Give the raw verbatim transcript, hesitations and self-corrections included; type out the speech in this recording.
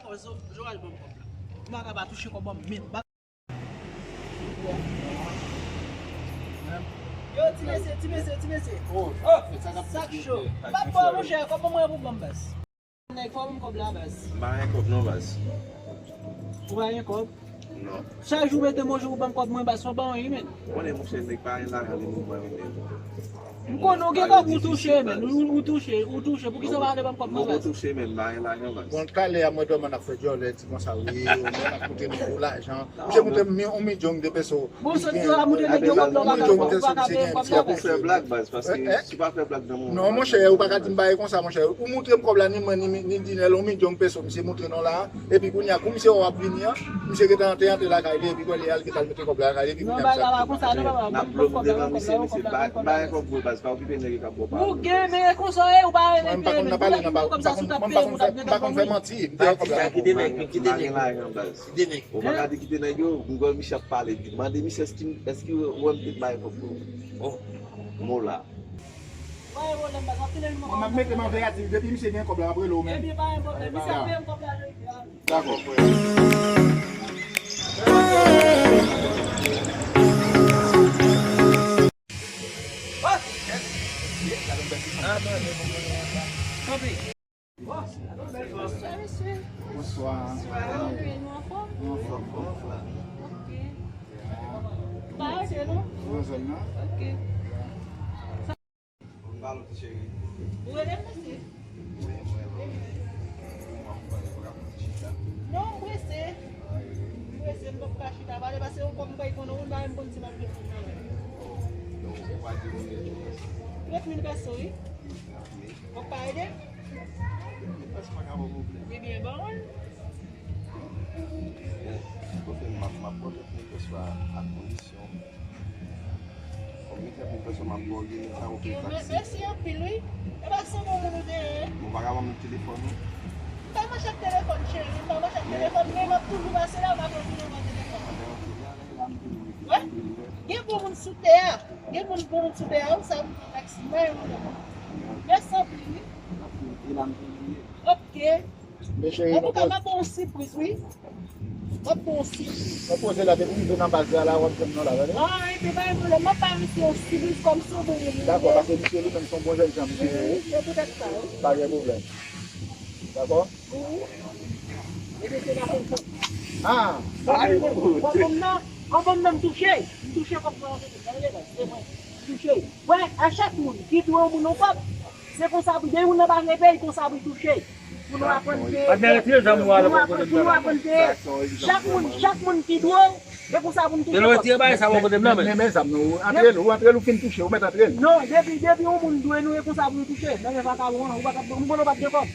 Joraj ban m kòb la. M pa ka pa touche kòb an menm. Yo, ti mesye, ti mesye, ti mesye. Oh, sa k cho. Pa pè, monchè, kòb mwen pou ban m baz. Nèg, fò ban m kòb la, baz. M pa gen kòb non, baz. Ou pa gen kòb? Non. Chak jou mete m yon jou pou ban m kòb mwen, baz, fò ban yon, men. Konnen, monchè, nèg pa gen lajan li menm, mwen menm. M konnen ou gen kòb ou touche, men. Ou, ou touche, ou touche. Poukisa ou pa vle ban m kòb mwen, baz? Mwen touche, men, m pa gen lajan, baz. Bon, talè a mwen dòmi n ap fè djòlè, di konsa, wi, ou mwen ap koute nou pou lajan. Misye montre m yon milyon de peso. Bon, sot yo a montre nèg yo kòb la, ou pa ka, ou pa ka peye kòb la, baz. Ou fè blag, baz, paske si w pa fè blag nan moman. Non, monchè, ou pa ka di m bagay konsa, monchè. Ou montre m kòb la, ni mwen, ni, ni Dinèl, yon milyon peso, misye montre non la. Epi kounye a, kou misye wè w ap vini an, misye gentan te antre lakay li, epi kounye a, l gentan mete kòb la lakay li, epi kounye a, misye ap vini. N ap blòf devan misye, misye, m pa gen kòb pou baz, pa okipe nèg yo k ap ba w pawòl. Ou gen, men konsa w ye, ou pa renmen peye, men pou lè pou kòb sa sou tap peye, pou tap gen kòb. M pa konn fè manti, m te gen kòb la. Kite nèg, kite nèg. Kite nèg. Ou pa ka di kite nèg yo, m wè misye ap pale. Mande misye èske, èske ou wè m te bay kòb pou ou. Mo la. Mwen, m ap mete m an veyatif. Depi misye gen kòb la, m ap rele w menm. Ebyen, pa gen pwoblèm. Misye ap peye m kòb la jodi a. Dakò, frè. Kanpe. Bonswa, mesye. Bonswa. Bonswa. Nou anfòm? Nou anfòm. Ok. Pa rete, non? Nan zòn nan. Ok. Ou rele m, mesye? Non, m prese. M prese, m pap ka chita pale, paske yon kòb m pral konnen ou, m pa menm konn si m ap jwenn moun nan. Trant mil peso, wi. W ap ka ede m? Ebyen, ban mwen l. Bon, kote m ap, m ap pote pou keswa ak kondisyon. Kòm m te ap pote m ap ba w li, men sa w peye taksi. Mèsi anpil, wi. E pa se bon moun ou te ye. Bon, w pa ka ban m telefòn ou? M pa mache ak telefòn, cheri. M pa mache ak telefòn, men m ap toujou pase la, m ap toujou pran telefòn. Wè? Gen bon moun sou tè a. Gen moun bon moun sou tè a, wi, sa m pran taksi. M pa yon moun. Mèsi anpil, wi. Ok. Men cheri, antouka, m ap ba w yon sipriz, wi. M ap ba w yon sipriz. Mwen poze la, depi m rive nan baz la, la, w ap jwenn mwen la, tande? Ah, ebyen, pa gen pwoblèm. M ap ba misye yon sipriz kòm si w bon moun. Dakò, paske misye li menm se yon bon jèn jan, misye ye, wi. Wi, se poutèt sa, wi. Pa gen pwoblèm. Dakò? Wi. Ebyen, se la pou l fè. Ah! An bon nan, an bon nan m touche. M touche kòb mwen, se mwen. M touche. Wè, a chak moun ki dwe yon moun yon kòb, se konsa pou gen moun nan pa vle peye, konsa pou touche. Pou nou aprann peye. Admè, retire zam ou a la pou nou aprann peye. Chak moun, chak moun ki dwe, e konsa pou nou touche. Retire bagay sa bò kote m nan, men. Men, men zam nou, antre l, ou antre l, ou fin touche, ou mèt antre l. Non, depi, depi yon moun dwe nou, e konsa pou nou touche. Men, men vakabon an, ou pa t ap, ou konnen w pa t gen kòb.